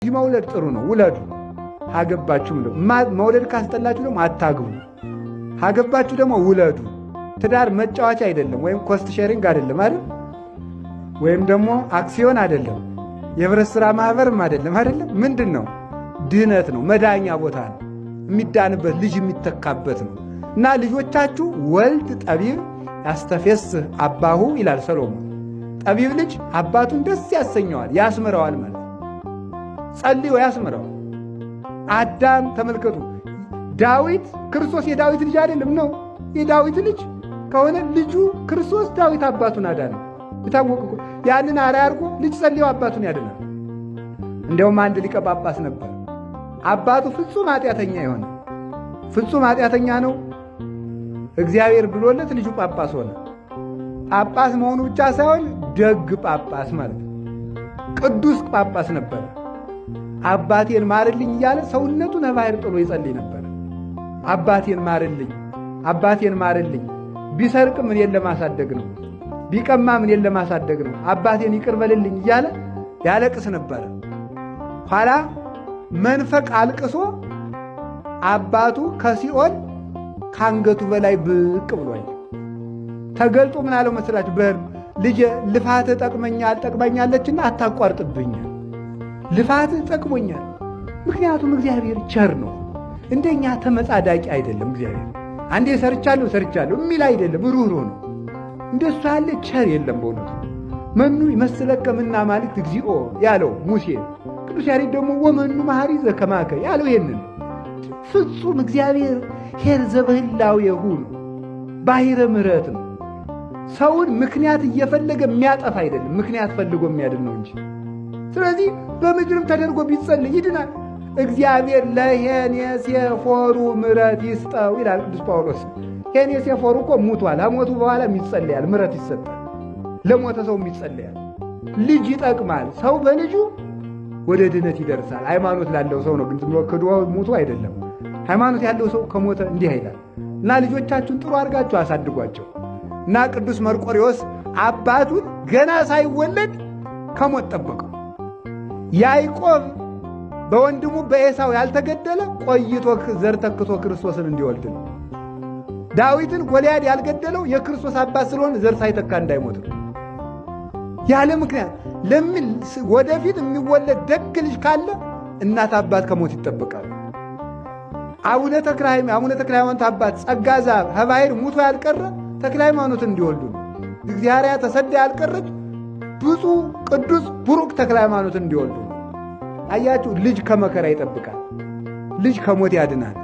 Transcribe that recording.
መውለድ ጥሩ ነው፣ ውለዱ። ካገባችሁም ደግሞ መውለድ ካስጠላችሁ ደግሞ አታግቡ። ካገባችሁ ደግሞ ውለዱ። ትዳር መጫወቻ አይደለም፣ ወይም cost sharing አይደለም አይደል? ወይም ደግሞ አክሲዮን አይደለም፣ የህብረት ሥራ ማህበርም አይደለም አይደለም። ምንድን ነው? ድህነት ነው፣ መዳኛ ቦታ ነው፣ የሚዳንበት ልጅ የሚተካበት ነው። እና ልጆቻችሁ ወልድ ጠቢብ ያስተፌስህ አባሁ ይላል ሰሎሞን። ጠቢብ ልጅ አባቱን ደስ ያሰኘዋል፣ ያስምረዋል ማለት ጸልዮ ያስምረዋል። አዳም ተመልከቱ፣ ዳዊት ክርስቶስ የዳዊት ልጅ አይደለም ነው። የዳዊት ልጅ ከሆነ ልጁ ክርስቶስ ዳዊት አባቱን አዳነ። የታወቀ ያንን አርአያ አድርጎ ልጅ ጸልዮ አባቱን ያድናል። እንዲያውም አንድ ሊቀ ጳጳስ ነበር። አባቱ ፍጹም ኃጢአተኛ የሆነ ፍጹም ኃጢአተኛ ነው። እግዚአብሔር ብሎለት ልጁ ጳጳስ ሆነ። ጳጳስ መሆኑ ብቻ ሳይሆን ደግ ጳጳስ ማለት ነው። ቅዱስ ጳጳስ ነበረ። አባቴን ማርልኝ እያለ ሰውነቱን ከባሕር ጥሎ ይጸልይ ነበር። አባቴን ማርልኝ፣ አባቴን ማርልኝ። ቢሰርቅም እኔን ለማሳደግ ነው፣ ቢቀማም እኔን ለማሳደግ ነው፣ አባቴን ይቅር በልልኝ እያለ ያለቅስ ነበረ። ኋላ መንፈቅ አልቅሶ አባቱ ከሲኦል ከአንገቱ በላይ ብቅ ብሏል። ተገልጦ ምን አለው መስላችሁ? በሕልም ልጄ ልፋትህ ጠቅመኛል ጠቅመኛለችና አታቋርጥብኝ፣ ልፋትህ ጠቅሞኛል። ምክንያቱም እግዚአብሔር ቸር ነው፣ እንደኛ ተመጻዳቂ አይደለም። እግዚአብሔር አንዴ ሰርቻለሁ ሰርቻለሁ የሚል አይደለም፣ ሩህሩህ ነው። እንደሱ ያለ ቸር የለም በእውነቱ። መኑ ይመስለከ እምነ አማልክት እግዚኦ ያለው ሙሴ፣ ቅዱስ ያሬድ ደግሞ ወመኑ መሐሪ ዘከማከ ያለው ይሄንን ፍጹም እግዚአብሔር ኄር ዘበህላዌሁ ነው፣ ባሕረ ምሕረት ነው። ሰውን ምክንያት እየፈለገ የሚያጠፋ አይደለም፣ ምክንያት ፈልጎ የሚያድን ነው እንጂ። ስለዚህ በምድርም ተደርጎ ቢጸልይ ይድናል። እግዚአብሔር ለሄኔሴፎሩ ምሕረት ይስጠው ይላል ቅዱስ ጳውሎስ። ሄኔሴፎሩ እኮ ሙቷል። ከሞቱ በኋላም ይጸለያል፣ ምሕረት ይሰጣል። ለሞተ ሰውም ይጸለያል። ልጅ ይጠቅማል። ሰው በልጁ ወደ ድነት ይደርሳል። ሃይማኖት ላለው ሰው ነው፣ ግን ዝም ብሎ ክዶ ሙቶ አይደለም። ሃይማኖት ያለው ሰው ከሞተ እንዲህ ይላል እና ልጆቻችሁን ጥሩ አድርጋችሁ አሳድጓቸው። እና ቅዱስ መርቆሬዎስ አባቱን ገና ሳይወለድ ከሞት ጠበቀው። ያዕቆብ በወንድሙ በኤሳው ያልተገደለ ቆይቶ ዘር ተክቶ ክርስቶስን እንዲወልድ ነው። ዳዊትን ጎልያድ ያልገደለው የክርስቶስ አባት ስለሆነ ዘር ሳይተካ እንዳይሞት ነው። ያለ ምክንያት ለምን ወደፊት የሚወለድ ደግ ልጅ ካለ እናት አባት ከሞት ይጠበቃሉ። አቡነ ተክለ ሃይማኖት አባት ጸጋ ዘአብ ከባሕር ሙቶ ያልቀረ ተክለ ሃይማኖትን እንዲወልዱ ነው። እግዚአብሔር ተሰዳ ያልቀረች ብፁዕ ቅዱስ ቡሩክ ተክለ ሃይማኖትን እንዲወልዱ ነው። አያችሁ፣ ልጅ ከመከራ ይጠብቃል። ልጅ ከሞት ያድናል።